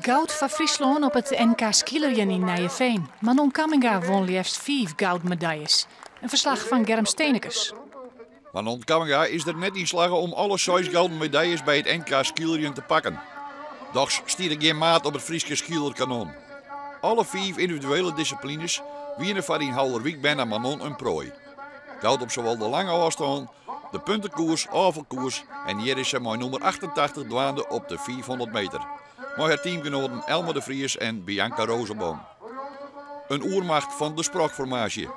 Goud foar Fryslân op it NK skeelerjen yn Nijeveen. Manon Kamminga won leafst fiif gouden medaljes. In ferslach fan Germ Stenekes. Manon Kamminga is der net yn slagge om alle seis gouden medaljes by it NK skeelerjen te pakken. Dochs stiet der gjin maat op it Fryske skeelerkanon. Alle fiif yndividuele dissiplines wiene foar yn Haulerwyk berne Manon in proai. Goud op sawol de lange ôfstân, de puntekoers, ôffelkoers en hjir is se mei nûmer 88 dwaande op de 500 meter. Mei har teamgenoaten Elma de Vries en Bianca Rozeboom. In oermacht fan de sprokformaasje.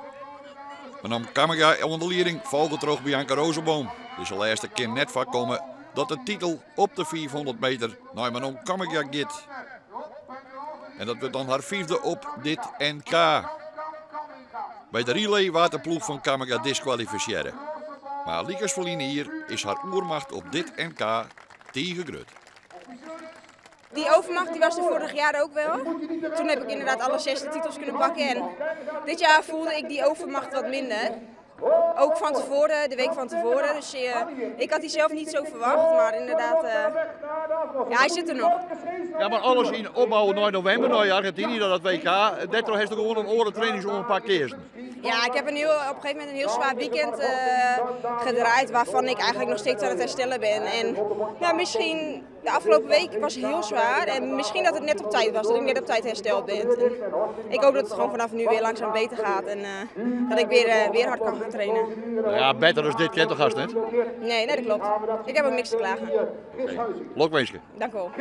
Manon Kamminga oan de lieding, folge troch Bianca Rozeboom. Dizze lêste kin net foarkomme dat de titel op de 500 meter nei Manon Kamminga giet. En dat wurdt dan har fyfde op dit NK. By de relay waard de ploech fan Kamminga diskwalifisearre. Mar lykas ferline jier is har oermacht op dit NK tige grut. Die overmacht die was er vorig jaar ook wel. Toen heb ik inderdaad alle zes de titels kunnen pakken. En dit jaar voelde ik die overmacht wat minder. Ook van tevoren, de week van tevoren. Dus ik had die zelf niet zo verwacht. Maar inderdaad, ja, hij zit er nog. Ja, mar alles yn opbou nei novimber, nei Argentinië, dat WK. Dêrtroch hast gewoan in oare trainingsoanpak keazen. Ja, ik heb op een gegeven moment een heel zwaar weekend gedraaid, waarvan ik eigenlijk nog steeds aan het herstellen ben. En nou, misschien de afgelopen week was heel zwaar en misschien dat het net op tijd was, dat ik net op tijd hersteld ben. En ik hoop dat het gewoon vanaf nu weer langzaam beter gaat en dat ik weer hard kan gaan trainen. Nou ja, better as dit kin toch hast net? Nee, nee, dat klopt. Ik heb ook niks te klagen. Oké. Lokwinske. Dank u wel.